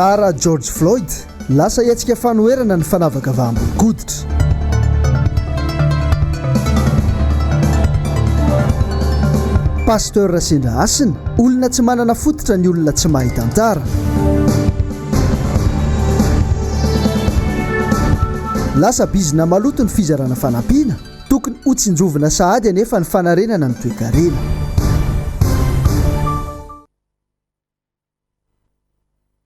Raharaha George Floyd, lasa hetsika fanoherana ny fanavakavaham-bolon-koditra. Pasteur Rasendrahasina, olona tsy manana fototra ny olona tsy mahay tantara. Lasa bizina maloto ny fizarana fanampiana, tokony hotsinjovina sahady anefa ny fanarenana ny toekarena.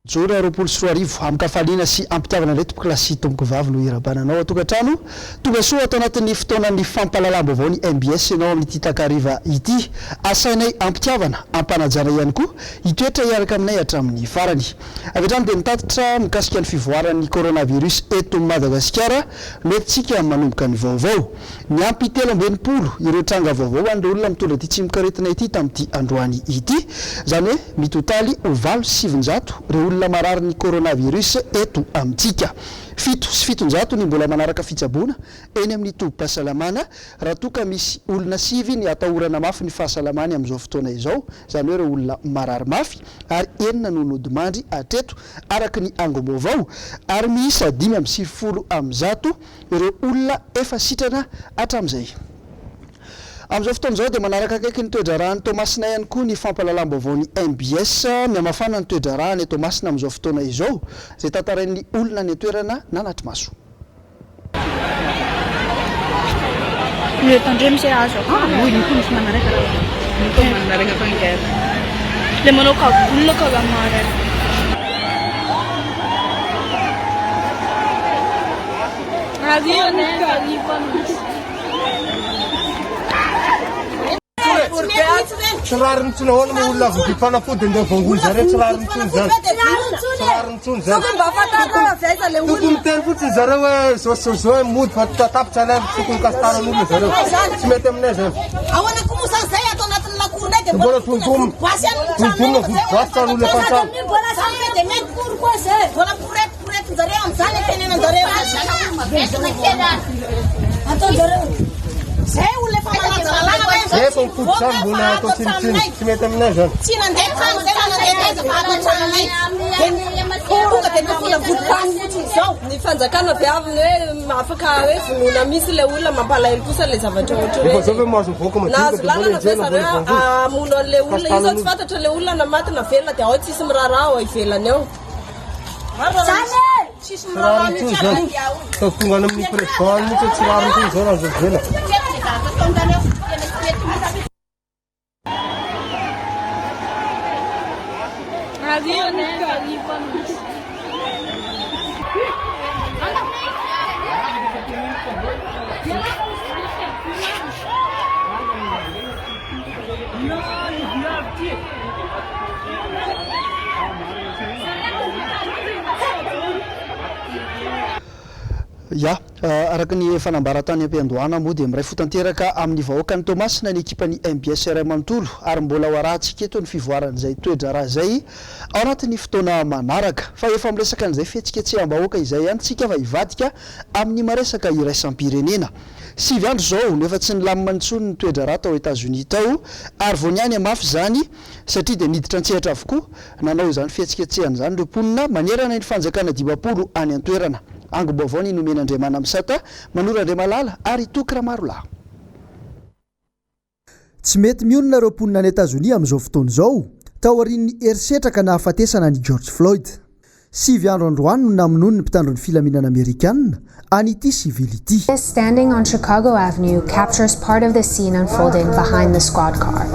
Jona 2020, Amin-kafaliana sy am-pitiavana indray tompoko lahy sy tompoko vavy no hiarahabana anao an-tokantrano. Tonga soa ato anatin'ny fotoanan'ny fampahalalam-baovao ny mbs ianao amin'ity takariva ity. Asainay am-pitiavana, am-panajana ihany koa hitoetra hiaraka aminay hatramin'ny farany. Avy hatrany dia nitatitra mikasika ny fivoaran'ny coronavirus eto Madagasikara no entintsika manomboka ny vaovao. Niampy 63 ireo tranga vaovao ho an'ireo olona mitondra ity tsimokaretina ity tamin'ity androany ity. Izany hoe mitotaly ho 908 ireo olona mararin'ny coronavirus eto amintsika. 707 ny mbola manaraka fitsaboana eny amin'ny tobim-pahasalamana raha toa ka misy olona sivy ny atahorana mafy ny fahasalamany amin'izao fotoana izao, izany hoe ireo olona marary mafy, ary enina no nodimandry hatreto araka ny angom-baovao, ary miisa 195 ireo olona efa sitrana hatramin'izay. Amin'izao fotoana izao dia manaraka akaiky ny toe-draharahan'i Toamasina ihany koa ny fampahalalam-baovaon'ny mbs. Mihamafana ny toe-draharaha any Toamasina amin'izao fotoana izao, izay tantarain'ny olona any an-toerana nanatri-maso. Tsy rariny intsony ahoana moa olona avy mividy fanafody andeha voangoly zareo tsy rariny intsony zany. Tsy rariny intsony zany. Tokony miteny fotsiny zareo hoe zao sy zao mody fa tapitra ilay tokony kastanan'olona zareo. Tsy mety aminay zany. Ahoana koa moa zany zay ato anatin'ny lakoro ndray dia mbola tontomina. Tontomina vody basy trano olona efa an-trano. Mbola Poretinjareo amizany tenenanjareo ataonjareo zay olona efa manaja lalàna hoe efa mipody trano mbola atao tsinontsinona tsy mety aminay zany tsy nandeha trano zay fa nandeha taiza fa ato an-tranonay tonga dia nofona vody basy fotsiny izao ny fanjakana ve avy ny hoe afaka hoe vonoina mihitsy ilay olona mampalahelo kosa ilay zavatra ohatran'ny efa zao ve mahazo mivoaka madinika nahazo lalana ve zareo hamono an'ilay olona io zao tsy fantatra ilay olona na maty na velona dia ao tsisy miraharaha ao ivelany ao Tsy rariny intsony zany. Sao tonga any amin'ny président any mihitsy hoe tsy rariny intsony zao raha avela. Ya, araka ny efa nambara tany am-piandohana moa dia miray fo tanteraka amin'ny vahoakan'i Toamasina ny ekipan'ny MBSR manontolo ary mbola ho arahantsika eto ny fivoaran'izay toe-draharaha izay ao anatin'ny fotoana manaraka. Fa efa miresaka an'izay fihetsiketseham-bahoaka izay ihany tsika fa hivadika amin'ny maresaka iraisam-pirenena. Sivy andro izao no efa tsy nilamina intsony ny toe-draharaha tao Etazonia tao ary vao nihamafy izany satria dia niditra an-tsehatra avokoa nanao izany fihetsiketsehana izany ireo mponina manerana ny fanjakana 50 any an-toerana. Angom-baovao ny nomen'Andriamanamisata, Manoro Andriamalala ary Toky Ramarolahy. Tsy mety mionona ireo mponina any Etazonia amin'izao fotoana izao, taorian'ny herisetra ka nahafatesana an'i George Floyd. Sivy andro androany no namonoan'ny mpitandro ny filaminana amerikana an'ity sivily ity. Standing on Chicago Avenue captures part of the scene unfolding behind the squad car.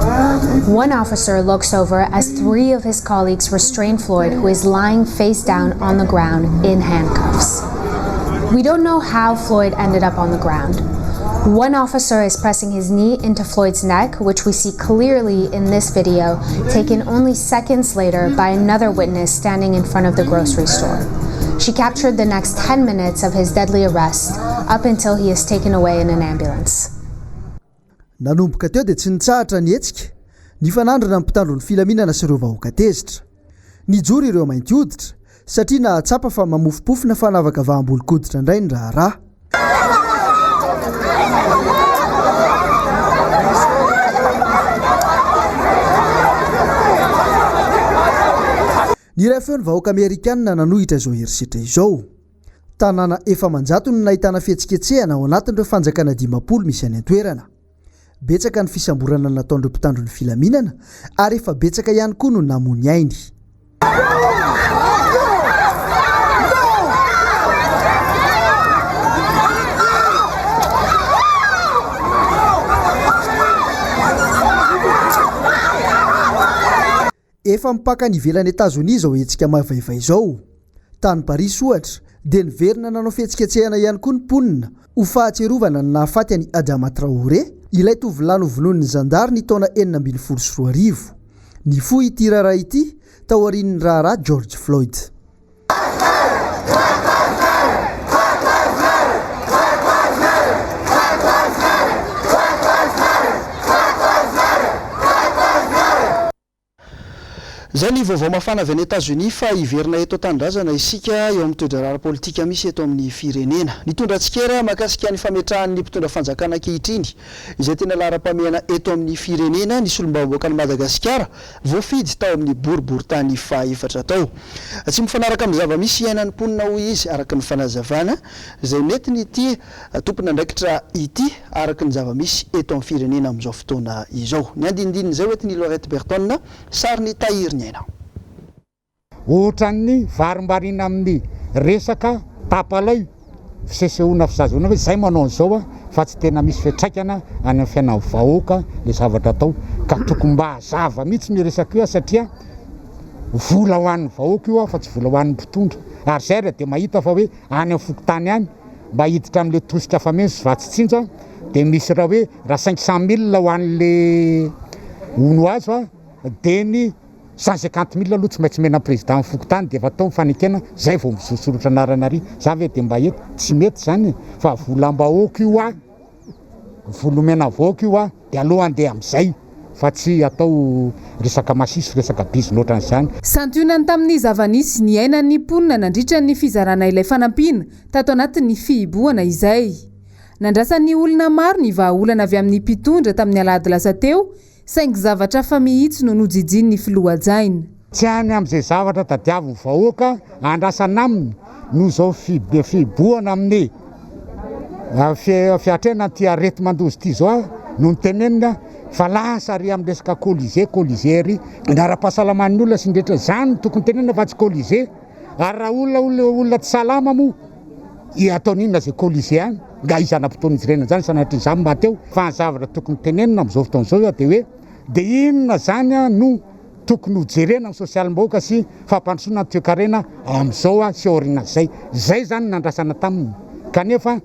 One officer looks over as three of his colleagues restrain Floyd, who is lying face down on the ground in handcuffs. We don't know how Floyd ended up on the ground. One officer is pressing his knee into Floyd's neck, which we see clearly in this video, taken only seconds later by another witness standing in front of the grocery store. She captured the next 10 minutes of his deadly arrest up until he is taken away in an ambulance. Nanomboka teo dia tsy nitsahatra ny hetsika, nifanandrina ny mpitandro ny filaminana sy ireo vahoaka tezitra. Nijoro ireo mainty hoditra, satria nahatsapa fa mamofompofona fanavakavaham-bolon-koditra indray ny raharaha. Niray feo ny vahoaka amerikanina nanohitra izao herisetra izao. Tanàna efa aman-jatony no nahitana fihetsiketsehana ao anatin'ireo fanjakana 50 misy any an-toerana. Betsaka ny fisamborana nataon'ireo mpitandro ny filaminana ary efa betsaka ihany koa no namoy ny ainy. Efa mipaka any ivelan'i Etazonia izao hetsika mavaivay izao. Tany Parisy, ohatra, dia niverina nanao fihetsiketsehana ihany koa ny mponina ho fahatsiarovana ny nahafaty an'i Adama Traoré, ilay tovolahy novonoin'ny zandary ny taona 2016. Nifoha ity raharaha ity taorian'ny raharaha George Floyd. Izay ny vaovao mafana avy any Etazonia fa hiverina eto an-tanindrazana isika eo amin'ny toe-draharaha ara-politika misy eto amin'ny firenena. Nitondra tsikera mahakasika ny fametrahan'ny mpitondra fanjakana ankehitriny izay tena laharam-pahamehana eto amin'ny firenena ny solombavambahoakan'i Madagasikara voafidy tao amin'ny boriborintany fahaefatra tao. Tsy mifanaraka amin'ny zava-misy iainan'ny mponina hoy izy araka ny fanazavana izay nentin'ity tompon'andraikitra ity araka ny zava-misy eto amin'ny firenena amin'izao fotoana izao. Ny andinindin'izay hoentin'i Laurette Berton, sarin'i Tahiry Ny Aina. Ohatran'ny varimbariana amin'ny resaka tapalay fisesehoana fizahazahoana hoe zay manao an'izao fa tsy tena misy fiantraikana any amin'ny fiainan'ny vahoaka le zavatra atao ka tokony mba hazava mihitsy ny resaka io satria vola ho an'ny vahoaka io fa tsy vola ho an'ny mpitondra ary zay ary dia mahita fa hoe any amin'ny fokontany any mba hiditra amin'le tosika fameno sy vatsy tsinjo a dia misy raha hoe raha 500 mille ho an'le ono azo a dia ny 150 mille aloha tsy maintsy omena ny président ny fokontany dia efa atao ny fanekena zay vao misorotsoratra anarana ary za ve dia mba eto tsy mety zany e fa volam-bahoaka io a vola omena vahoaka io a dia aleo handeha amin'izay fa tsy atao resaka masiso resaka bizina ohatran'izany. Santionany tamin'ny zava-nisy niainan'ny mponina nandritra ny fizarana ilay fanampiana tato anatin'ny fihibohana izay. Nandrasan'ny olona maro ny vahaolana avy amin'ny mpitondra tamin'ny alahady lasa teo saingy zavatra hafa mihitsy no nojijian'ny filoha hajaina. Tsy any amin'izay zavatra tadiavin'ny vahoaka andrasana aminy noho izao fihibohana amin'ny fiatrehana an'ity areti-mandoza ity izao no notenenina fa lasa ary amin'ny resaka Colisée, Colisée ary ny ara-pahasalaman'ny olona sy ny rehetra izany no tokony tenenina fa tsy Colisée. Ary raha olona olona olona tsy salama moa ataony inona izay Colisée any? Nga iza hanam-potoana hijerena an'izany sanatria izany maty eo? Fa ny zavatra tokony tenenina amin'izao fotoana izao dia hoe dia inona izany no tokony ho jerena amin'ny sosialim-bahoaka sy fampandrosoana ny toekarena amin'izao sy aorianan'izay. Izay izany no nandrasana taminy kanefa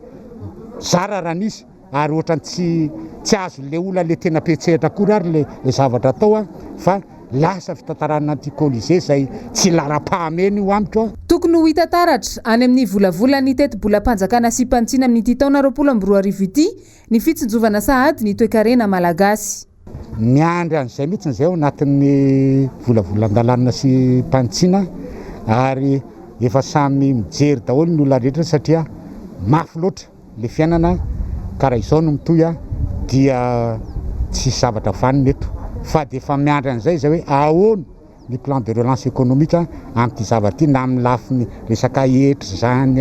zara raha nisy ary ohatran'ny tsy tsy azon'ilay olona ilay tena mpiantsehatra akory ary ilay ilay zavatra atao fa lasa fitantarana an'ity Colisée izay tsy laharam-pahamehana io amiko. Tokony ho hita taratra any amin'ny volavolan'ny tetibolam-panjakana asiam-panitsiana amin'ity taona 2020 ity ny fitsinjovana sahady ny toekarena malagasy. Miandry an'izay mihitsy izay ao anatin'ny volavolan-dalàna sy mpanitsiana ary efa samy mijery daholo ny olona rehetra satria mafy loatra le fiainana ka raha izao no mitohy dia tsy hisy zavatra vanona eto fa dia efa miandry an'izay izay hoe ahoana ny plan de relance économique amin'ity zavatra ity na amin'ny lafiny resaka hetra izany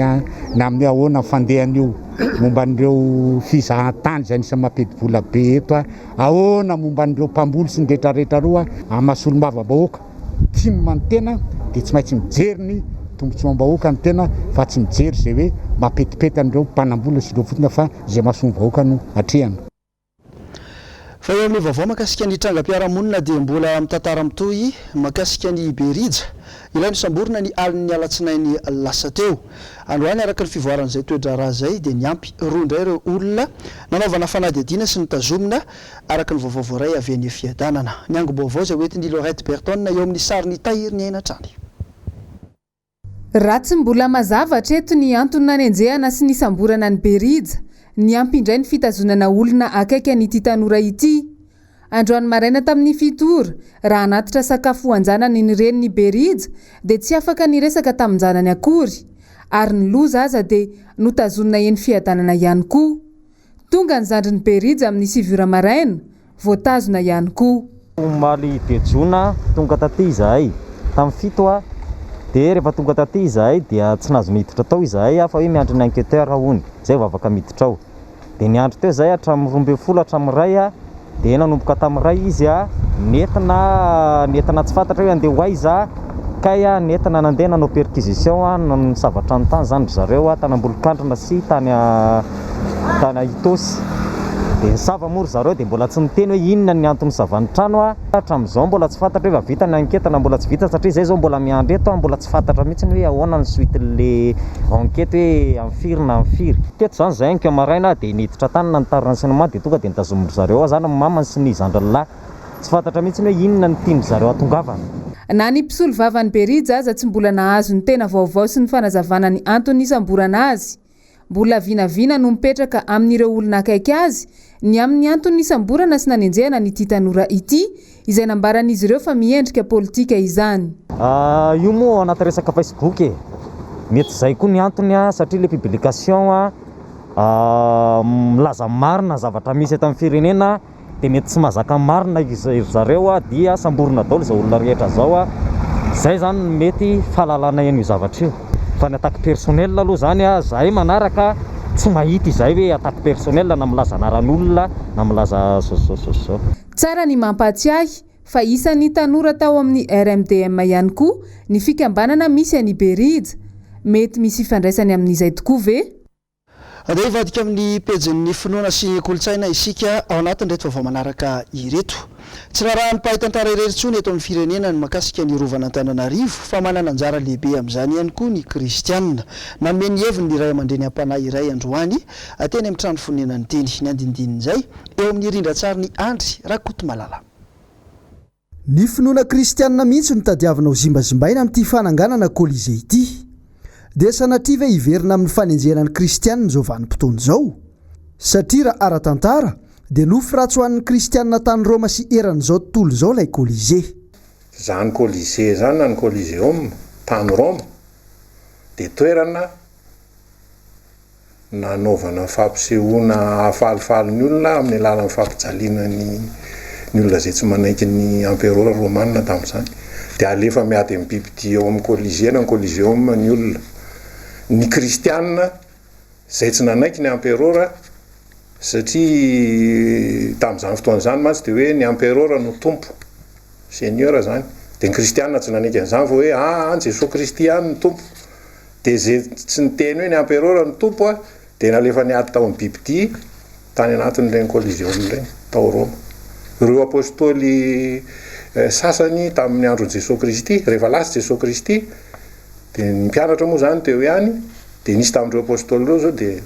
na amin'ny hoe ahoana ny fandehan'io momba an'ireo fizahantany izay anisan'ny mampidi-bola be eto, ahoana momba an'ireo mpamboly sy ny rehetra rehetra ireo amin'ny maha solombavambahoaka tim ny tena dia tsy maintsy mijery ny tombontsoam-bahoaka ny tena fa tsy mijery izay hoe mampetipety an'ireo mpanambola sy ireo fotsiny fa izay mahasoa ny vahoaka no atrehana. Fa eo amin'ny vaovao mahakasika ny trangam-piarahamonina dia mbola mitantara mitohy mahakasika an'i Berija, ilay nosamborina ny alin'ny alatsinainy lasa teo. Androany araka ny fivoaran'izay toe-draharaha izay dia niampy roa indray ireo olona nanaovana fanadihadiana sy notazomina araka ny vaovao voaray avy any Fiadanana. Ny angom-baovao izay hoentin'i Laurette Berton eo amin'ny sarin'i Tahiry Ny Aina hatrany. Raha tsy mbola mazava hatreto ny antony nanenjehana sy nisamborana an'i Berija, niampy indray ny fitazonana olona akaiky an'ity tanora ity. Androany maraina tamin'ny fito ora, raha hanatitra sakafo ho an-janany ny renin'i Berija dia tsy afaka niresaka tamin-janany akory. Ary ny loza aza dia notazonina eny Fiadanana ihany koa. Tonga ny zandrin'i Berija amin'ny sivy ora maraina, voatazona ihany koa. Omaly deux jona tonga taty izahay tamin'ny fito a. Dia rehefa tonga taty izahay dia tsy nahazo niditra tao izahay fa hoe miandry ny enquêteur hono, izay vao afaka miditra ao. Dia niandry teo izahay hatramin'ny 12 hatramin'ny iray dia nanomboka tamin'ny iray izy nentina nentina tsy fantatra hoe handeha ho aiza kay nentina nandeha nanao perquisition nisava trano tany izany ry zareo tany Ambolokandrina sy tany tany Itaosy. Dia nisava moa ry zareo dia mbola tsy niteny hoe inona ny antony nisavany trano. Hatramin'izao mbola tsy fantatra hoe efa vita ny enquête na mbola tsy vita satria izay izao mbola miandry eto mbola tsy fantatra mihitsy hoe ahoana ny suite-n'le enquête hoe amin'ny firy na amin'ny firy. Teto izany izahay anio maraina dia niditra tany nanontany renseignement dia tonga dia notazomin-dry zareo ao izany ny mamany sy ny zandriny lahy. Tsy fantatra mihitsy hoe inona no tian-dry zareo hatongavana. Na ny mpisolovavan'i Berija aza tsy mbola nahazo ny tena vaovao sy ny fanazavana ny antony nisamborana azy. Mbola vinavina no mipetraka amin'ireo olona akaiky azy ny amin'ny antony nisamborana sy nanenjehana an'ity tanora ity, izay nambaran'izy ireo fa miendrika politika izany. Io moa ao anaty resaka Facebook e! Mety izay koa ny antony satria ilay publication milaza marina ny zavatra misy eto amin'ny firenena. dia mety tsy mahazaka marina izy ry zareo dia samborina daholo izao olona rehetra izao, izay izany no mety fahalalanay an'io zavatra io, fa ny attaque personnel aloha izany zahay manaraka tsy mahita izahay hoe attaque personnel na milaza anaran'olona na milaza zao sy zao sy zao sy zao. Tsara ny mampahatsiahy fa isan'ny tanora tao amin'ny RMDM ihany koa ny fikambanana misy an'i Berija. Mety misy ifandraisany amin'izay tokoa ve? Andeha hivadika amin'ny pejin'ny finoana sy ny kolontsaina isika ao anatin'ireto vaovao manaraka ireto. Tsy raharahan'ny mpahay tantara irery intsony eto amin'ny firenena ny mahakasika ny Rovan'Antananarivo fa manana anjara lehibe amin'izany ihany koa ny kristianina. Nanome ny heviny ny raiamandreny am-panahy iray androany teny amin'ny trano fonenany teny. Ny andinindinin'izay eo amin'ny rindran-tsarin'i Andry Rakotomalala. Ny finoana kristianina mihitsy no tadiavina ho zimbazimbaina amin'ity fananganana Colisée ity. Dia sanatria ve hiverina amin'ny fanenjehana ny kristianina izao vanim-potoana izao? Satria raha ara-tantara dia nofy ratsy ho an'ny kristianina tany Roma sy eran'izao tontolo izao ilay Colisée. Izany Colisée izany na ny Coliseum tany Roma dia toerana nanaovana fampisehoana hahafalifaly ny olona amin'ny alalan'ny fampijaliana ny ny olona izay tsy manaiky ny emperora romana tamin'izany. Dia alefa miady amin'ny bibidia ao amin'ny Colisée na ny Coliseum ny olona. Ny kristiana izay tsy nanaiky ny emperora satria tamin'izany fotoana izany mantsy dia hoe ny emperora no tompo, seigneur izany. Dia ny kristiana tsy nanaiky an'izany fa hoe aa Jesoa Kristy ihany no tompo. Dia ze tsy niteny hoe ny empereur no tompo a, dia nalefa niady tao amin'ny bibidia tany anatin'ireny coliseum ireny tao Roma. Ireo apostoly sasany tamin'ny andron'i Jesoa Kristy, rehefa lasa Jesoa Kristy, dia ny mpianatra moa izany teo ihany, dia nisy tamin'ireo apostoly ireo izao dia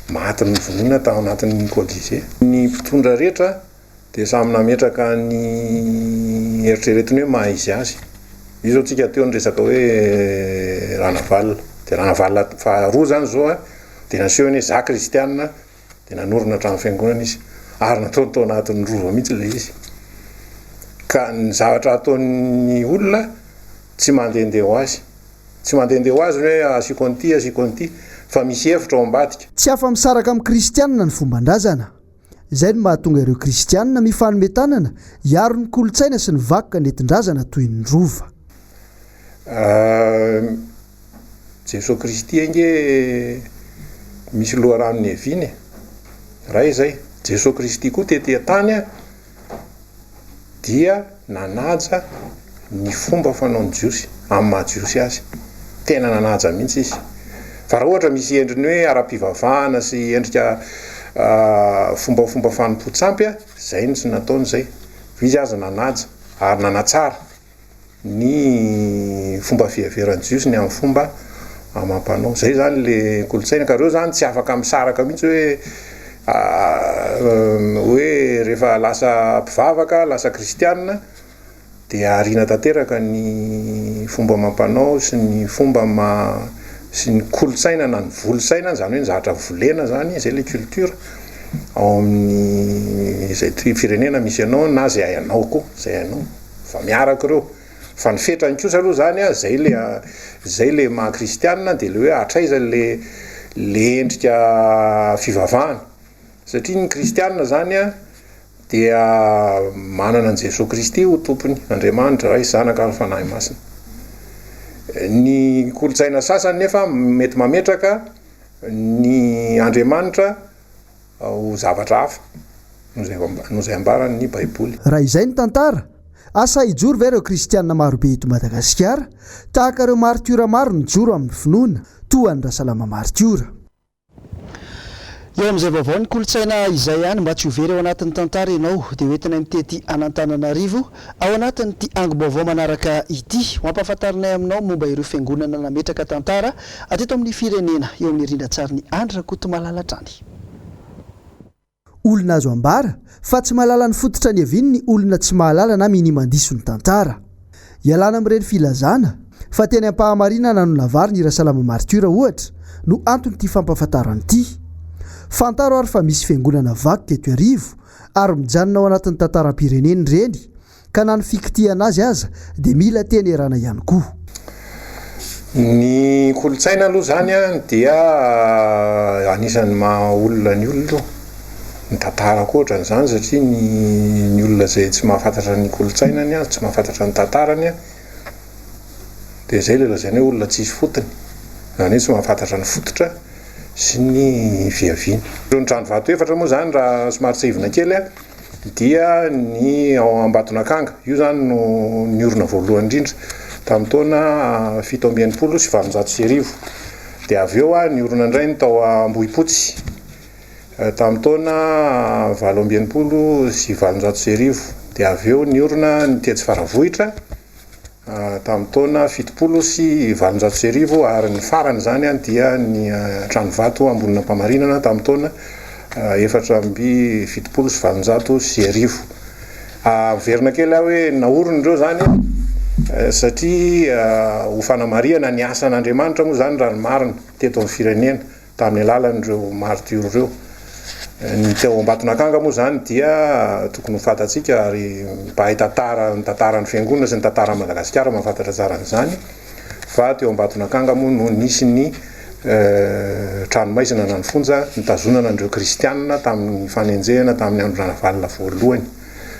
maty novonoina tao anatin'ny colisée. Ny mpitondra rehetra Dia samy nametraka ny eritreretiny hoe maha izy azy. Io zao tsika teo niresaka hoe Ranavalona. Dia Ranavalona faharoa zany zao a, dia nasehony hoe za kristianina, dia nanorina trano fiangonana izy. Ary nataony tao anatin'ny rova mihitsy ilay izy. Ka ny zavatra ataon'ny olona tsy mandehandeha ho azy. Tsy mandehandeha ho azy ny hoe asiako an'ity, asiako an'ity, fa misy hevitra ao ambadika. Tsy afa-misaraka amin'ny kristianina ny fomban-drazana. Izay no mahatonga ireo kristianina mifanome tanana hiaro ny kolontsaina sy ny vakoka nentin-drazana toy ny rova. Jesoa Kristy ange misy loharano niaviana e! Ray izay. Jesoa Kristy koa tety an-tany dia nanaja ny fomba fanaon'ny Jiosy, amin'ny maha Jiosy azy. Tena nanaja mihitsy izy. Fa raha ohatra misy endriny hoe ara-pivavahana sy endrika fombafomba fanompoan-tsampy, izay no tsy nataony izay. Fa izy aza nanaja ary nanatsara. ny fomba fiheveran'ny Jiosy ny amin'ny fomba amam-panao. Izay izany ilay kolontsaina ka ireo izany tsy afaka misaraka mihitsy hoe hoe rehefa lasa mpivavaka, lasa kristiana dia ariana tanteraka ny fomba amam-panao sy ny fomba ama sy ny kolontsaina na ny volontsaina, izany hoe ny zavatra volena izany, izay ilay culture ao amin'ny izay firenena misy anao na izay hainao koa, izay hainao. Fa miaraka ireo. Fa ny fetrany kosa aloha zany a, zay le zay le maha kristianina de le hoe hatraiza le le endrika fivavahana. Satria ny kristianina zany a dia manana an'i Jesoa Kristy ho tompony, Andriamanitra, Ray, Zanaka ary Fanahy Masina. Ny kolontsaina sasany nefa mety mametraka ny Andriamanitra ho zavatra hafa noho izay ambaran'ny Baiboly. Raha izay ny tantara, asa hijoro ve ireo kristiana marobe eto Madagasikara tahaka ireo martiora maro nijoro amin'ny finoana toa an'i Rasalama Martiora? Eo amin'izay vaovao ny kolontsaina izay ihany mba tsy ho very ao anatin'ny tantara ianao dia ho entinay mitety an'Antananarivo ao anatin'ity angom-baovao manaraka ity ho ampahafantarinay aminao momba ireo fiangonana nametraka tantara teto amin'ny firenena eo amin'ny rindran-tsarin'i Andry Rakotomalala hatrany. Olona azo ambara fa tsy mahalala ny fototra niaviany ny olona tsy mahalala na minia mandiso ny tantara. Ialana amin'ireny filazana fa teny Ampahamarinana no navariny i Rasalama Martiora ohatra no anton'ity fampahafantarana ity. Fantaro ary fa misy fiangonana vakoka eto Iarivo ary mijanona ao anatin'ny tantaram-pirenena ireny Ka na ny fikitihana azy aza dia mila teny erana ihany koa. Ny kolontsaina aloha izany dia anisan'ny maha olona ny olona io. Ny tantara koa ohatran'izany satria ny ny olona izay tsy mahafantatra ny kolontsainany, tsy mahafantatra ny tantarany dia izay ilay lazaina hoe olona tsisy fotony. Izany hoe tsy mahafantatra ny fototra sy ny fiaviany. Ireo ny trano vato efatra moa izany raha somary tsiahivina kely dia ny ao Ambatonakanga. Io izany no niorina voalohany indrindra tamin'ny taona 1867. Dia avy eo niorina indray ny tao Ambohipotsy tamin'ny taona 1868. Dia avy eo niorina ny tetsy Faravohitra. tamin'ny taona 1870 ary ny farany izany dia ny tranovato Ambonin'Ampamarinana tamin'ny taona 1874. Miverina kely aho hoe naorina ireo izany satria ho fanamarihana ny asan'Andriamanitra moa izany raha ny marina teto amin'ny firenena. tamin'ny alalan'ireo martiora ireo. Ny teo Ambatonakanga moa izany dia tokony ho fantatsika ary mpahay tantara ny tantaran'ny fiangonana sy ny tantaran'i Madagasikara mahafantatra tsara an'izany fa teo Ambatonakanga moa no nisy ny tranomaizina na ny fonja nitazonana an'ireo kristianina tamin'ny fanenjehana tamin'ny andro Ranavalona voalohany.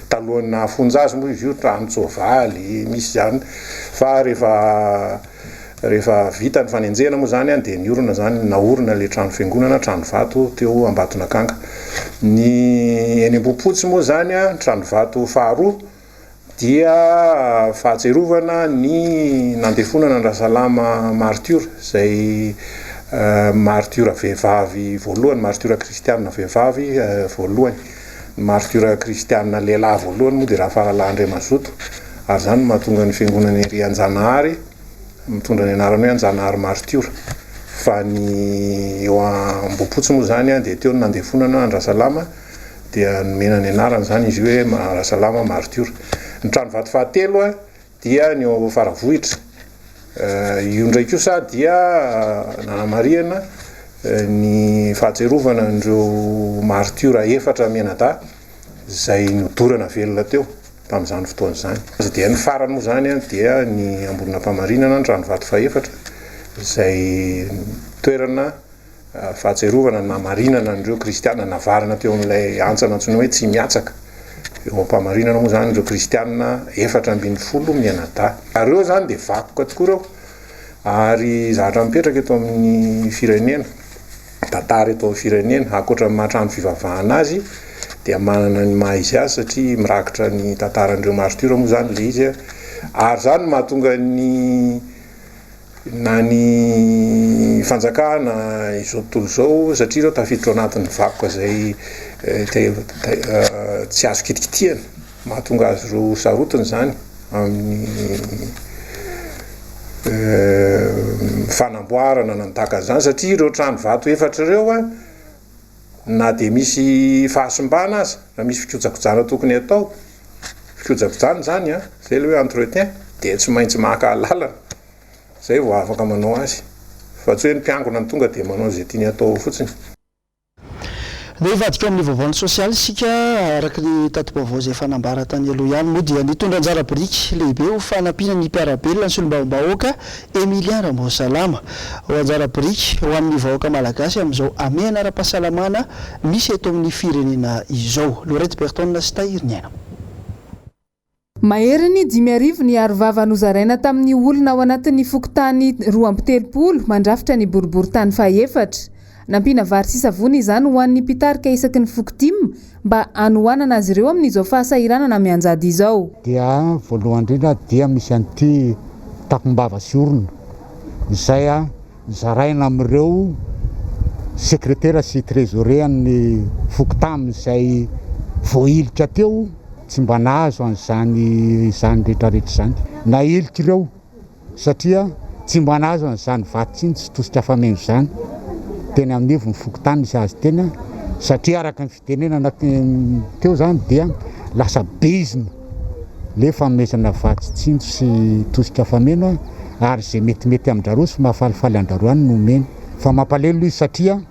Talohan'ny nahafonja azy moa izy io tranon-tsoavaly misy izany fa rehefa Rehefa vita ny fanenjehana moa izany dia niorina izany, naorina ilay trano fiangonana, trano vato teo Ambatonakanga. Ny eny Ambohipotsy moa izany, trano vato faharoa dia fahatsiarovana ny nandefonana an-dRasalama martiora, izay martiora vehivavy voalohany, martiora kristiana vehivavy voalohany. Ny martiora kristiana lehilahy voalohany moa dia Rafaralahy Andriamazoto, ary izany no mahatonga ny fiangonana ery Anjanahary, mitondra ny anarana hoe Anjanahary Martiora. Fa ny eo Ambohipotsy moa izany dia teo no nandefonana an-dRasalama dia nomena ny anarany izany izy io hoe Rasalama Martiora. Ny trano vato fahatelo dia ny eo Faravohitra. Io indray kosa dia nanamarihana ny fahatsiarovana an'ireo martiora efatra mianadahy izay nodorana velona teo. tamin'izany fotoana izany. Dia ny farany moa izany dia ny Ambonin'Ampamarinana, ny ranovato fahefatra, izay toerana fahatsiarovana namarinana an'ireo kristiana navarina teo amin'ilay hantsana antsoina hoe Tsimihatsaka. Eo Ampamarinana moa izany ireo kristiana 14 mianadahy. Ary ireo izany dia vakoka tokoa ireo ary zavatra mipetraka eto amin'ny firenena. tantara eto amin'ny firenena. Ankoatra ny maha trano fivavahana azy dia manana ny maha izy azy satria mirakitra ny tantaran'ireo martiora moa izany ilay izy ary izany no mahatonga ny na ny fanjakana izao tontolo izao satria ireo tafiditra ao anatin'ny vakoka izay tsy azo kitikitihana. Mahatonga azy ireo ho sarotiny izany amin'ny fanamboarana na ny tahaka an'izany satria ireo trano vato efatra ireo na dia misy fahasimbana aza na misy fikojakojana tokony atao, fikojakojana izany an, izay ilay hoe entretien, dia tsy maintsy maka alalana izay vao afaka manao azy fa tsy hoe ny mpiangona no tonga dia manao izay tiany atao fotsiny. Ndeha hivadika ao amin'ny vaovaon'ny sosialy isika, araka ny tati-baovao izay efa nambara tany aloha ihany moa dia nitondra anjara biriky lehibe ho fanampiana ny mpiara-belona ny solombavambahoaka Emilien Ramboasalama. Ho anjara biriky ho an'ny vahoaka malagasy amin'izao hamehana ara-pahasalamana misy eto amin'ny firenena izao. Lorette Berton sy Tahiry Niaina. Maherin'ny 5000 ny arovava nozaraina tamin'ny olona ao anatin'ny fokontany 32 mandrafitra ny boriborintany fahefatra. Nampiana vary sy savony izany ho an'ny mpitarika isaky ny fokotim mba hanohanana azy ireo amin'izao fahasahiranana mianjady izao. Dia voalohany indrindra dia misy an'ity takom-bava sy orona izay zaraina amin'ireo sekretera sy trésorier an'ny fokontany izay voahilika teo tsy mba nahazo an'izany izany rehetra rehetra izany. Nahilika ireo satria tsy mba nahazo an'izany vatsy sy tosika fameno izany teny anivon'ny fokontany nisy azy teny satria araka ny fitenenana teo izany dia lasa bizina le fanomezana vatsy tsinjo sy tosika fameno ary izay metimety amin-dRaroa sy mahafalifaly an-dRaroa ihany no omeny. Fa mampalelo izy satria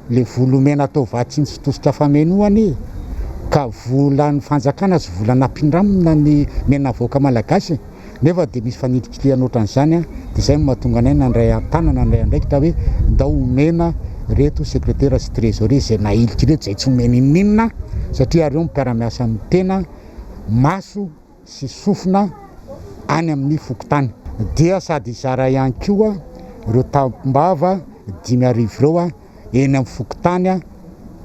le vola omena atao vatsy tsinjo sy tosika fameno io anie ka volan'ny fanjakana sy vola nampindramina ny mena vahoaka malagasy e! Nefa dia misy fanilikilihana ohatran'izany an, dia izay no mahatonga anay nandray an-tanana nandray andraikitra hoe ndao omena ireto sekretera sy trésorier izay nahilika ireto izay tsy omena inoninona satria ireo mpiara-miasa amin'ny tena maso sy sofina any amin'ny fokontany. Dia sady hizara ihany koa ireo tampom-bava 5000 ireo eny amin'ny fokontany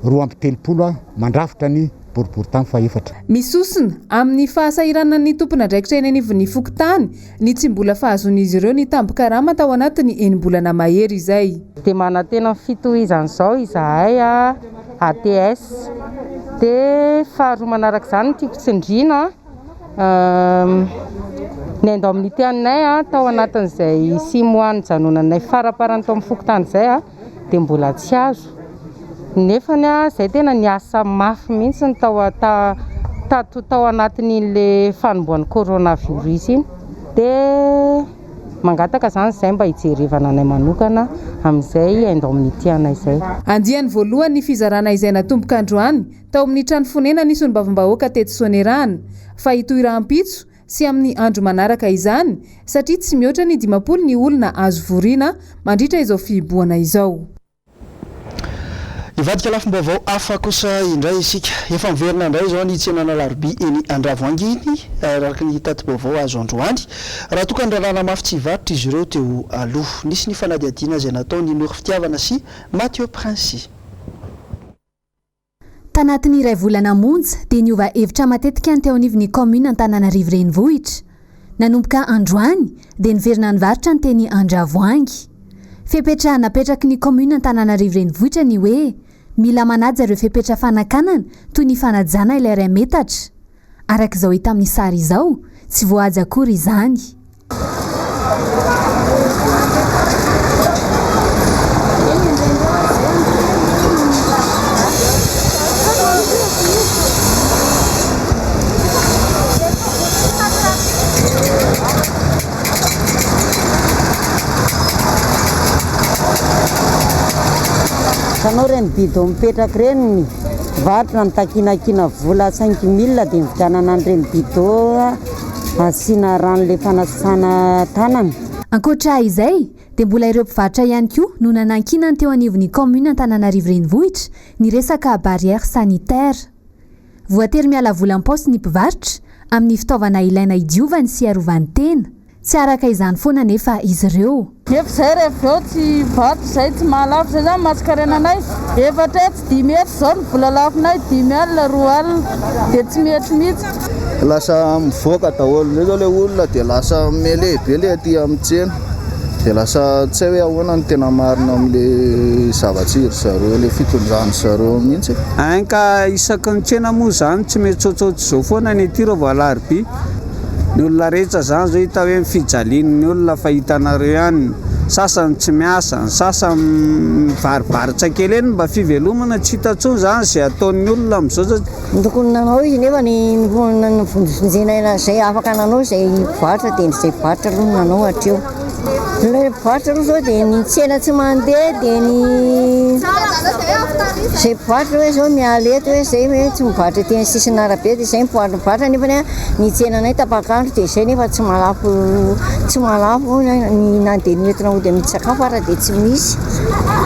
32 mandrafitra ny boriborintany fahefatra. Misosona amin'ny fahasahiranan'ny tompon'andraikitra eny anivon'ny fokontany ny tsy mbola fahazoan'izy ireo ny tambin-karama tao anatin'ny enim-bolana mahery izay. Dia manantena ny fitohizan'izao izahay ATS. Dia faharoa manaraka izany ny tiako tsindriana, ny indemnité anay tao anatin'izay six mois nijanonanay faraparany tao amin'ny fokontany izay dia mbola tsy azo. Nefany izay tena niasa mafy mihitsy tao tato tao anatin'iny fanombohan'ny coronavirus iny. Dia mangataka izany izahay mba hijerevana anay manokana amin'izay indemnité anay izay. Andiany voalohany ny fizarana izay natomboka androany tao amin'ny trano fonenan'ny solombavambahoaka teto Soanierana fa hitohy rahampitso sy amin'ny andro manaraka izany satria tsy mihoatra ny 50 ny olona azo voriana mandritra izao fihibohana izao. Hivadika lafim-baovao hafa kosa indray isika. Efa miverina indray izao ny tsenan'Alarobia eny Andravoahangy iny, araka ny tati-baovao azo androany. Raha toa ka niraràna mafy tsy hivarotra izy ireo teo aloha. Nisy ny fanadihadiana izay nataon'i Noro Fitiavana sy Mathieu Princy. Tanatin'ny iray volana monja dia niova hevitra matetika ny teo anivon'ny kaominina Antananarivo Renivohitra. Nanomboka androany dia niverina nivarotra ny teny Andravoahangy. Fepetra napetraky ny kaominina Antananarivo Renivohitra ny hoe mila manaja ireo fepetra fanakanana toy ny fanajana ilay iray metatra. Araka izao hita amin'ny sary izao, tsy voahaja akory izany. Hitanao ireny bidon mipetraka ireny, mpivarotra nitakinakina vola cinq mille dia nividianana an'ireny bidon asiana rano le fanasana tanana. Ankoatra izay dia mbola ireo mpivarotra ihany koa no nanankinany teo anivon'ny kaominina Antananarivo Renivohitra ny resaka barrière sanitaire. Voatery miala vola am-paosy ny mpivarotra amin'ny fitaovana ilaina hidiovany sy hiarovany tena. Tsy araka izany foana anefa izy ireo. Nefa izay rehefa avy eo tsy vato izay tsy mahalafo izay izany mahatsikarena anay 400 500 izao ny vola lafonay 50 alina 20 alina dia tsy mety mihitsy. Lasa mivoaka daholo indray izao ilay olona dia lasa mêlé be ilay aty amin'ny tsena dia lasa tsy hay hoe ahoana no tena marina amin'ilay zava-tsy ry zareo ilay fitondran-dry zareo mihitsy e. Ein ka isaky ny tsena moa izany tsy mety tsaotsaotra izao foana ny aty raha vao alarobia. Ny olona rehetra zany zao hita hoe ny fijalian'ny olona fa hitanareo ihany, ny sasany tsy miasa, ny sasany mivaribaritsa kely eny mba fivelomana tsy hita intsony zany izay ataon'ny olona amin'izao satria. Ny tokony nanao izy nefa ny nivonjena izay afaka nanao izay mpivarotra dia izay mpivarotra aloha no nanao hatreo. Ilay mpivarotra aloha izao dia ny tsena tsy mandeha dia ny izay mpivarotra hoe izao miala eto hoe izay hoe tsy mivarotra ety amin'ny sisin'arabe dia izay mivarotra mivarotra nefa ny tsenanay tapak'andro dia izay nefa tsy mahalafo tsy mahalafo ny na dia ny entina hody amidy sakafo ara dia tsy misy.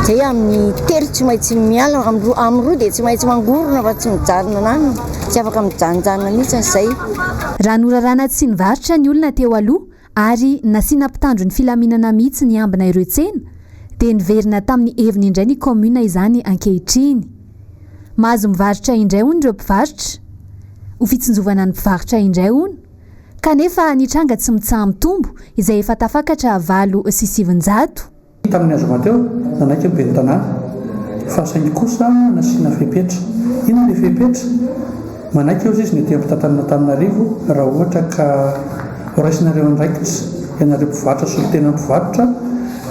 Izay amin'ny telo tsy maintsy miala, amin'ny roa amin'ny roa dia tsy maintsy mangorona fa tsy mijanona any, tsy afaka mijanonjanona mihitsy izay. Raha norarana tsy nivarotra ny olona teo aloha ary nasiana mpitandro ny filaminana mihitsy niambina ireo tsena dia niverina tamin'ny heviny indray ny kaominina izany ankehitriny. Mahazo mivarotra indray hono ireo mpivarotra. Ho fitsinjovana ny mpivarotra indray hono. Kanefa ny tranga tsy mitsaha-mitombo izay efa tafakatra 908. Tamin'ny zoma teo, nanaiky ny ben'ny tanàna, fa saingy kosa nasiana fepetra. Inona ilay fepetra? Manaiky hozy izy ny aty ampitantanan'Antananarivo raha ohatra ka horaisinareo andraikitra ianareo mpivarotra solontena mpivarotra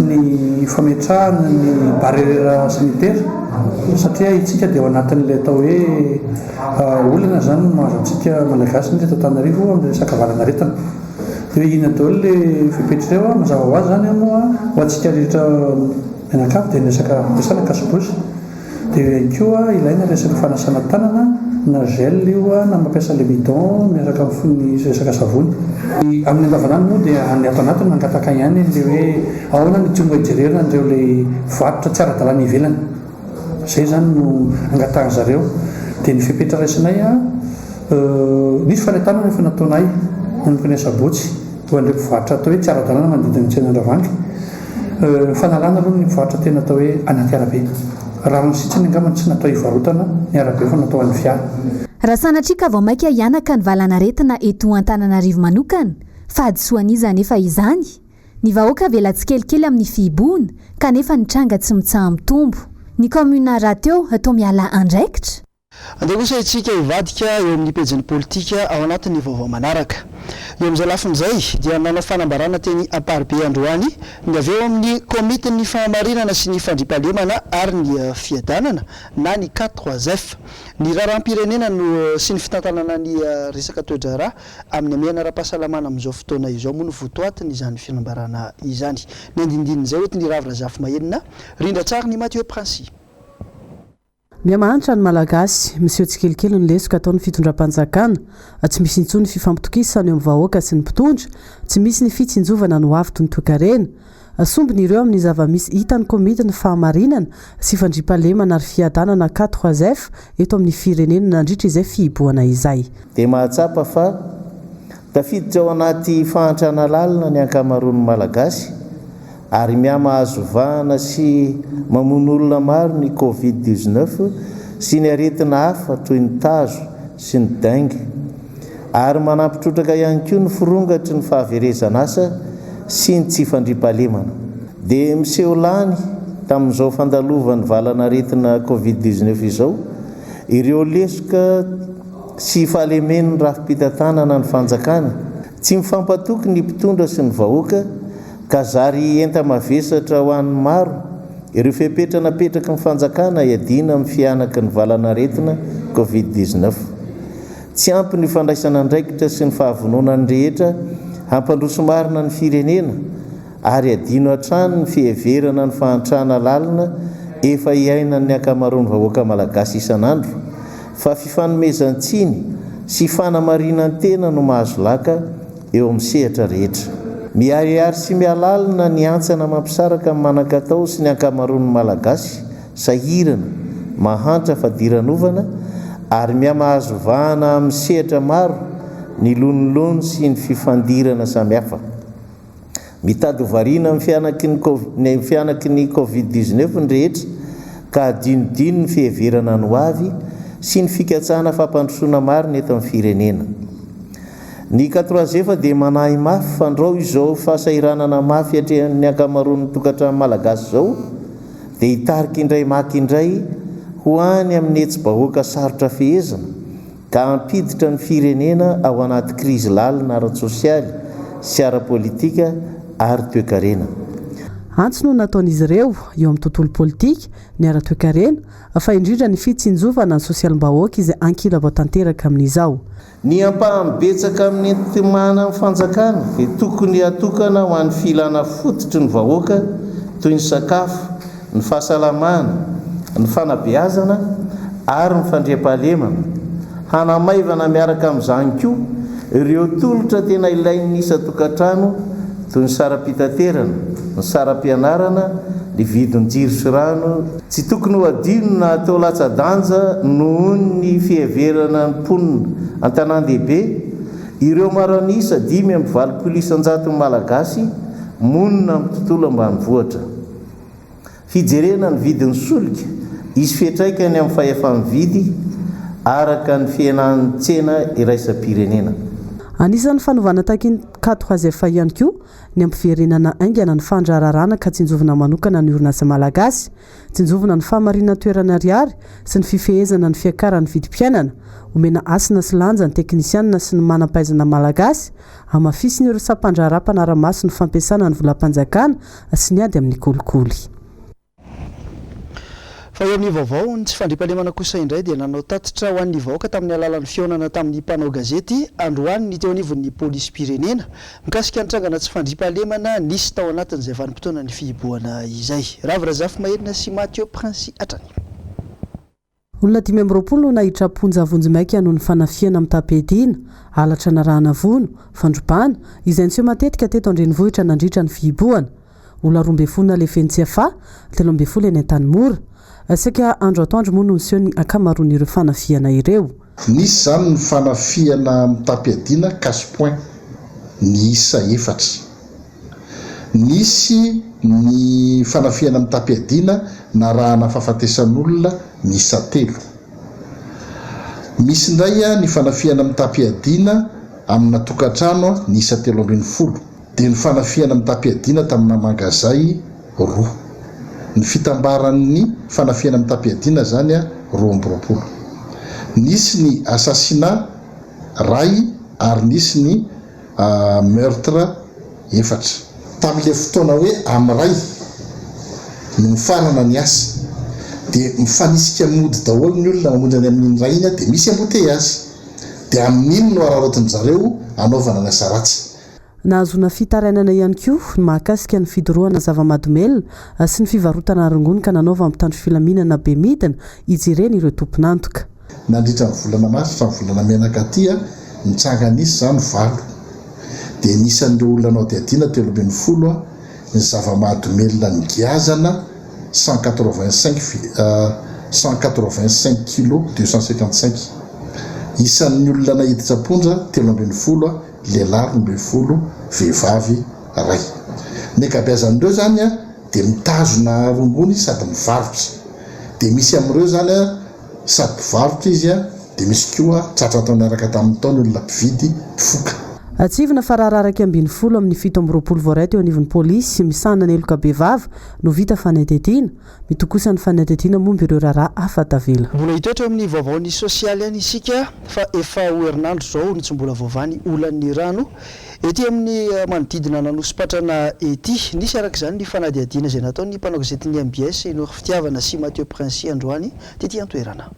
ny fametrahana ny barrière sanitaire satria itsika dia ao anatin'ilay atao hoe olana izany no mahazo antsika Malagasy indrindra eto Antananarivo amin'ny resaka valanaretina. Dia hoe inona daholo ilay fepetra ireo an? Mazava ho azy izany an moa ho antsika rehetra mianakavy dia ny resaka fampiasana cache-bouche. Dia eo ihany koa ilaina resaka fanasana tanana na gel io na mampiasa le bidon miaraka amin'ny resaka savony. Amin'ny andavanandro moa dia ny ato anatiny mangataka ihany an'ilay hoe ahoana no tonga hijerena an'ireo ilay varotra tsy ara-dalàna ivelany. Izay izany no angatahan zareo. Dia ny fepetra raisinay an, nisy fanentanana efa nataonay nanomboka ny asabotsy ho an'ireo mpivarotra atao hoe tsy ara-dalàna manodidina ny tsenan'Andravoahangy. Fanalana aloha ny mpivarotra tena atao hoe anaty arabe. Rariny sitsiny angamba tsy natao hivarotana ny arabe fa natao ho an'ny fiara. Raha sanatria ka vao mainka hihanaka ny valanaretina eto Antananarivo manokana, fahadisoan'iza anefa izany? Ny vahoaka avela tsikelikely amin'ny fihibohana kanefa ny tranga tsy mitsaha-mitombo. Ny kaominina rahateo toa miala andraikitra? Andeha kosa isika hivadika eo amin'ny pejin'ny politika ao anatin'ny vaovao manaraka. Eo amin'izay lafiny izay dia nanao fanambarana teny Amparibe androany ny avy eo amin'ny komitin'ny fahamarinana sy ny fandriampahalemana ary ny fiadanana na ny K-trois-F. Ny raharaham-pirenena no sy ny fitantanana ny resaka toe-draharaha Amin'ny hamehana ara-pahasalamana amin'izao fotoana izao moa no votoatin'izany fanambarana izany. Ny andinindin'izay hoentin'i Ravo Razafimahenina, rindran-tsarin'i Mathieu Princy. Mihamahantra ny Malagasy, miseho tsikelikely ny lesoka ataon'ny fitondram-panjakana, tsy misy intsony ny fifampitokisana eo amin'ny vahoaka sy ny mpitondra, tsy misy ny fitsinjovana ny hoavy toy ny toekarena. Sombiny ireo amin'ny zava-misy hitan'ny Komitin'ny fahamarinana sy fandriampahalemana ary fiadanana K-trois-F eto amin'ny firenena nandritra izay fihibohana izay. Dia mahatsapa fa tafiditra ao anaty fahantrana lalina ny ankamaroan'ny Malagasy ary mihamahazo vahana sy mamono olona maro ny Covid 19 sy ny aretina hafa toy ny tazo sy ny dengue. Ary manampy trotraka ihany koa ny firongatry ny fahaverezan'asa sy ny tsy fandriampahalemana. Dia miseho lany tamin'izao fandalovan'ny valan'aretina Covid 19 izao ireo lesoka sy fahalemen'ny rafi-pitantanana ny fanjakana. Tsy mifampatoky ny mpitondra sy ny vahoaka ka zary enta-mavesatra ho an'ny maro ireo fepetra napetraky ny fanjakana hiadiana amin'ny fihanaky ny valan'aretina Covid 19. Tsy ampy ny fandraisana andraikitra sy ny fahavononan'ny rehetra hampandroso marina ny firenena ary adino hatrany ny fiheverana ny fahantrana lalina efa iainan'ny ankamaroan'ny vahoaka malagasy isan'andro fa fifanomezan-tsiny sy fanamarinan-tena no mahazo laka eo amin'ny sehatra rehetra. Miharihary sy mihalalina ny hantsana mampisaraka ny manan-katao sy ny ankamaroan'ny Malagasy sahirana, mahantra fadiranovana ary mihamahazo vahana amin'ny sehatra maro ny lonilony sy ny fifandirana samihafa. Mitady ho variana amin'ny fihanaky ny fihanaky ny Covid 19 ny rehetra ka adinodino ny fiheverana ny hoavy sy ny fikatsahana fampandrosoana marina eto amin'ny firenena. Ny K-trois-Efa dia manahy mafy fandrao izao fahasahiranana mafy atrehan'ny ankamaroan'ny tokantrano malagasy izao dia hitarika indray maka indray ho any amin'ny hetsi-bahoaka sarotra fehezina ka hampiditra ny firenena ao anaty krizy lalina ara-tsosialy sy ara-politika ary toekarena. Antso no nataon'izy ireo, eo amin'ny tontolo politika, ny ara-toekarena, fa indrindra ny fitsinjovana ny sosialim-bahoaka izay ankilabao tanteraka amin'izao. Ny ampahany betsaka amin'ny enti-manan'ny fanjakana dia tokony hatokana ho an'ny filana fototry ny vahoaka toy ny sakafo, ny fahasalamana, ny fanabeazana ary ny fandriampahalemana. Hanamaivana miaraka amin'izany koa ireo tolotra tena ilain'ny isan-tokantrano toy ny saram-pitaterana, ny saram-pianarana, ny vidin-jiro sy rano. Tsy tokony ho adino na atao latsa-danja nohon'ny fiheverana ny mponina an-tanàn-dehibe ireo maro an'isa 85 isan-jaton'ny Malagasy monina amin'ny tontolo ambanivohitra. Fijerena ny vidin'ny solika, hisy fiantraikany amin'ny fahefa-mividy araka ny fihenan'ny tsena iraisam-pirenena. Anisan'ny fanovana takin'ny K3F ihany koa ny hampiverenana haingana ny fandraharahana ka tsinjovina manokana ny orinasa malagasy, tsinjovina ny fahamarinan-toerana ariary sy ny fifehezana ny fiakaran'ny vidim-piainana, omena hasina sy lanja ny teknisianina sy ny manam-pahaizana malagasy, Hamafisina ireo sampandraharaha mpanara-maso ny fampiasana ny volam-panjakana sy ny ady amin'ny kolikoly. Fa eo amin'ny vaovao ny tsy fandriampahalemana kosa indray dia nanao tatitra ho an'ny vahoaka tamin'ny alalan'ny fihaonana tamin'ny mpanao gazety androany ny teo anivon'ny polisim-pirenena mikasika ny trangana tsy fandriampahalemana nisy tao anatin'izay vanim-potoanan'ny fihibohana izay. Ravo Razafimaherina sy Mathieu Prince hatrany. Olona 25 no naiditra am-ponja vonjimaika noho ny fanafihana mitam-piadiana, halatra narahana vono, fandrobana, izay niseho matetika teto an-drenivohitra nandritra ny fihibohana. Olona 12 nalefa eny Tsiafahy, 13 eny Antanimora. Saika andro atoandro moa no niseho ny ankamaroan'ireo fanafihana ireo. Nisy izany ny fanafihana mitam-piadiana cash point niisa efatra. Nisy ny fanafihana mitam-piadiana narahana fahafatesan'olona miisa telo. Misy indray ny fanafihana mitam-piadiana amina tokantrano niisa 13. Dia ny fanafihana mitam-piadiana tamina mangazay roa. Ny fitambaran'ny fanafihana mitam-piadiana izany 22. Nisy ny assassinat iray ary nisy ny meurtre efatra. Tamin'ilay fotoana hoe amin'iray no mifarana ny asa dia mifanisika mody daholo ny olona mamonjy any amin'iny iray iny dia misy embouteillage dia amin'iny no araraotin-dry zareo anaovana ny asa ratsy. Nahazoana fitarainana ihany koa ny mahakasika ny fidorohana zava-mahadomelina sy ny fivarotana rongony ka nanaovan'ny mpitandro filaminana bemidina hijerena ireo tompon'antoka. Nandritra ny volana martsa hatramin'ny volana menaka aty, ny tranga nisy izany valo. Dia ny isan'ireo olona nohadihadiana 13, ny zava-mahadomelina nigiazana 185 185 kilos 255. Isan'ny olona naiditra am-ponja 13, lehilahy 12, vehivavy iray. Ny ankabeazan'ireo izany dia mitazona rongony sady mivarotra. Dia misy amin'ireo izany Sady mpivarotra izy dia misy koa tratra tao niaraka taminy tao ny olona mpividy mpifoka. Tsiahivina fa raharaha 11 amin'ny 27 voaray teo anivon'ny polisy misahana ny heloka bevava no vita fanadihadiana. Mitohy kosa ny fanadihadiana momba ireo raharaha hafa tavela. Mbola hitoetra eo amin'ny vaovaon'ny sosialy ihany isika fa efa ho herinandro izao no tsy mbola voavaha ny olan'ny rano ety amin'ny manodidina an'Anosipatrana ety. Nisy araka izany ny fanadihadiana izay nataon'ny mpanao gazetin'ny mbs i Noro Fitiavana sy Mathieu Princi androany tety an-toerana.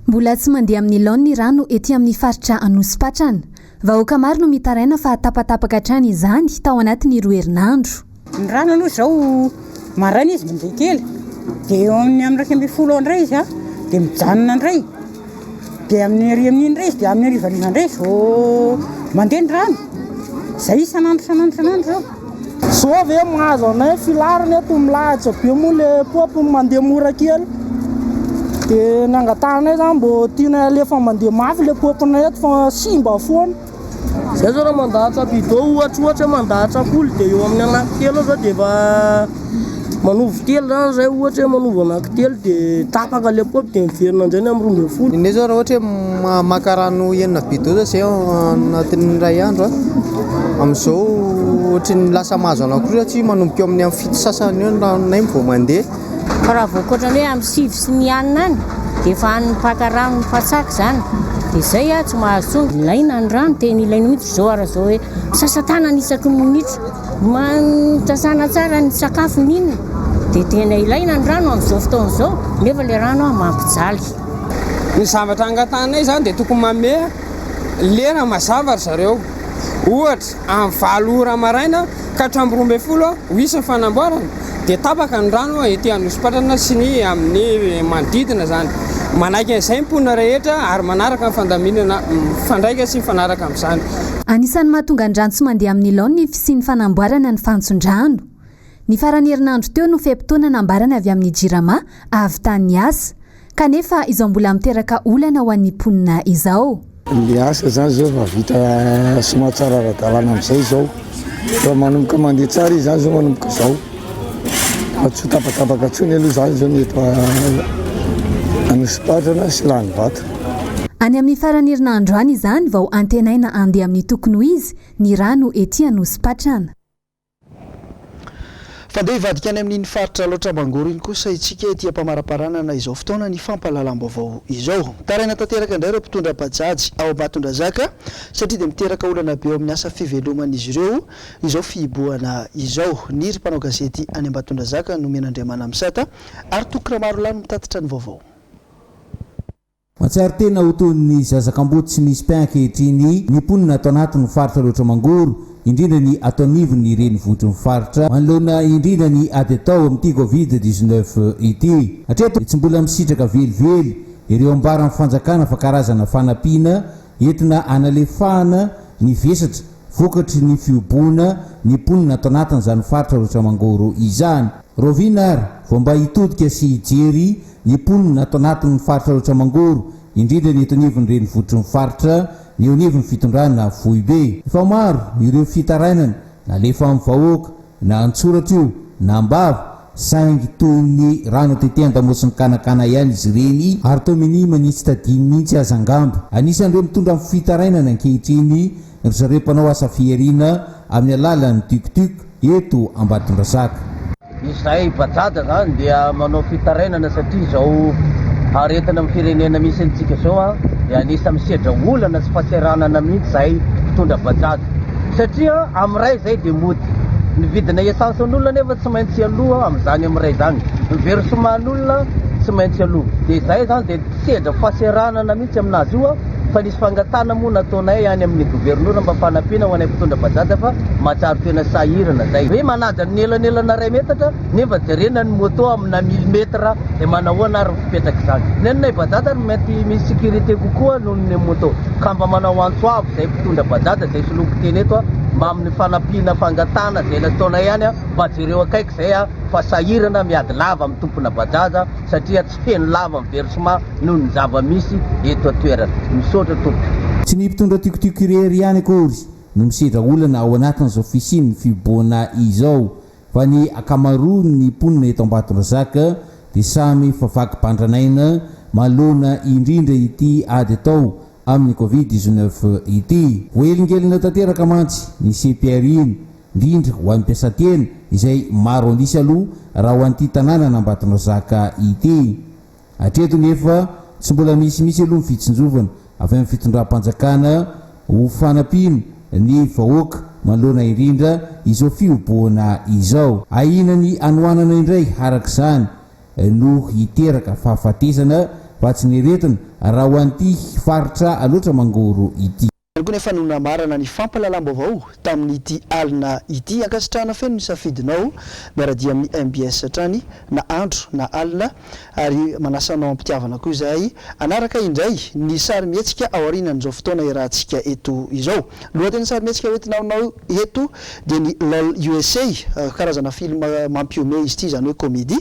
Mbola tsy mandeha amin'ny laoniny ny rano ety amin'ny faritra Anosipatrana. Vahoaka maro no mitaraina fa tapatapaka hatrany izany tao anatin'ny roa herinandro. Ny rano aloha izao maraina izy mandeha kely dia eo amin'ny amin'ny 11 eo indray izy dia mijanona indray dia amin'ny ery amin'iny indray izy dia amin'ny harivariva indray izy vao mandeha ny rano. Izay isan'andro isan'andro isan'andro izao. Zao ve mahazo anay filarina eto milahatra be moa le paopy mandeha mora kely de ny angatahanay zany mbô tianay alefa mandeha mafy le paopinay eto fa simba foana. Zay zao raha mandahatra bidon ohatra ohatra hoe mandahatra folo de eo amin'ny anaky telo eo zao de efa manovo telo zany zay ohatra hoe manovo anaky telo de tapaka le paopy de miverina indray ny amin'ny 12. Nenay zao raha ohatra hoe maka rano enina bidon zao zay ao anatin'ny iray andro a, amin'izao ohatry ny lasa mahazo anankiroa satria manomboka eo amin'ny amin'ny fito sasany eo ny ranonay vao mandeha. Fa raha vao ankoatran'ny hoe amin'ny sivy sy ny alina any dia efa any mpaka rano mpatsaka izany dia izay aho tsy mahazo intsony. Ilaina ny rano, tena ilaina mihitsy izao ary izao hoe misasa tanana isaky ny minitra. Sasana tsara ny sakafo mihinana dia tena ilaina ny rano amin'izao fotoana izao nefa ilay rano mampijaly. Ny zavatra angatahanay izany dia tokony manome lera mazava ry zareo. Ohatra, amin'ny valo ora maraina ka hatramin'ny 12 ho hisy ny fanamboarana dia tapaka ny rano ety Anosipatrana sy ny amin'ny manodidina izany. Manaiky an'izay ny mponina rehetra ary manaraka ny fandaminana mifandraika sy mifanaraka amin'izany. Anisan'ny mahatonga ny rano tsy mandeha amin'ny laoniny ny fisian'ny fanamboarana ny fantson-drano. Ny faran'ny herinandro teo no fe-potoana nambarana avy amin'ny Jirama ahavitany ny asa. Kanefa izao mbola miteraka olana ho an'ny mponina izao. Ny asa izany izao efa vita soamantsara ara-dalàna amin'izay izao. Efa manomboka mandeha tsara izy izany izao manomboka izao. Fa tsy ho tapatapaka intsony aloha izany izao ny eto Anosipatrana sy Lanivato. Any amin'ny faran'ny herinandro any izany vao antenaina handeha amin'ny tokony ho izy ny rano ety Anosipatrana. Fandeha hivadika any amin'iny faritra Alaotra Mangoro iny kosa isika ety am-pamaraparanana izao fotoana ny fampahalalam-baovao izao. Mitaraina tanteraka indray ireo mpitondra bajaj ao Ambatondrazaka satria dia miteraka olana be eo amin'ny asa fiveloman'izy ireo izao fihibohana izao. Niry mpanao gazety any Ambatondrazaka Nomenandriamanamisata ary Toky Ramarolahy no mitatitra ny vaovao. Mahatsiaro tena ho toy ny zaza kamboty tsy misy pain ankehitriny ny mponina ato anatin'ny faritra Alaotra Mangoro, indrindra ny ato anivon'ny renivohitry ny faritra, manoloana indrindra ny ady atao amin'ity Covid 19 ity. Hatreto dia tsy mbola misitraka velively ireo ambaran'ny fanjakana fa karazana fanampiana entina hanalefahana ny vesatra vokatry ny fihoboana ny mponina ato anatin'izany faritra Alaotra Mangoro izany. Rahoviana ary vao mba hitodika sy hijery ny mponina ato anatin'ny faritra Alaotra Mangoro, indrindra ny eto anivon'ny renivohitry ny faritra, ny eo anivon'ny fitondrana foibe. Efa maro ireo fitarainana nalefa amin'ny vahoaka, na an-tsoratra io na am-bava, saingy toy ny rano tete an-damosin'ny kanakana ihany izy ireny, ary toa minia manitsy tadiny mihitsy aza angamba. Anisan'ireo mitondra ny fitarainana ankehitriny ry zareo mpanao asa fihariana amin'ny alalan'ny tuc-tuc eto Ambatondrazaka. Izahay Bajaj zany dia manao fitarainana satria izao aretina amin'ny firenena misy antsika izao dia anisan'ny misedra olana sy fahasahiranana mihitsy izahay mpitondra Bajaj satria amin'ny iray izay dia mody. Ny vidina essence an'olona nefa tsy maintsy aloa amin'izany amin'ny iray izany. Ny versement an'olona tsy maintsy aloa. Dia izahay izany dia sedra fahasahiranana mihitsy aminazy io fa nisy fangatahana moa nataonay any amin'ny governora mba fanampiana ho anay mpitondra bajaj fa mahatsiaro tena sahirana zay. Hoe manaja ny elanelana iray metatra nefa jerena ny moto amina millimètre dia manahoana ary ny fipetrak'izany. Ny anay bajaj ary mety misy sécurité kokoa noho ny moto ka mba manao antso avo zay mpitondra bajaj zay soloiko teny eto mba amin'ny fanampiana fangatahana zay nataonay any mba jereo akaiky zay fa sahirana miady lava amin'ny tompona bajaj satria tsy feno lava ny versement noho ny zava-misy eto an-toerana. Misaotra tompoko. Tsy ny mpitondra tuc-tuc irery ihany akory no misedra olana ao anatin'izao fisian'ny fihibohana izao fa ny ankamaroan'ny mponina eto Ambatondrazaka dia samy efa vaky bandran'aina manoloana indrindra ity ady atao amin'ny Covid 19 ity. Voahelingelina tanteraka mantsy ny CPRI iny indrindra ho an'ny mpiasa tena izay maro an'isa aloha raha ho an'ity tanànan'Ambatondrazaka ity. Hatreto nefa tsy mbola misy mihitsy aloha ny fitsinjovana avy amin'ny fitondram-panjakana ho fanampiana ny vahoaka manoloana indrindra izao fihobohana izao. Ahiana ny hanoanana indray araka izany no hiteraka fahafatesana fa tsy ny aretina raha ho an'ity faritra Alaotra Mangoro ity. Ihany koa nefa no namarana ny fampahalalam-baovao tamin'ity alina ity. Ankasitrahana feno ny safidinao miara-dia amin'ny mbs hatrany na andro na alina ary manasa anao am-pitiavana koa izahay hanaraka indray ny sarimihetsika aorianan'izao fotoana iarahantsika eto izao. Lohatenin'ny sarimihetsika hoentina aminao eto dia ny Lol USA, karazana film mampihomehy izy ity, izany hoe comédie.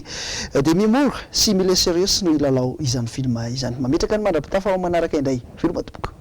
Demi Moore sy Miley Cyrus no hilalao izany film izany. Mametraka ny mandra-pitafa ho manaraka indray. Veloma tompoko.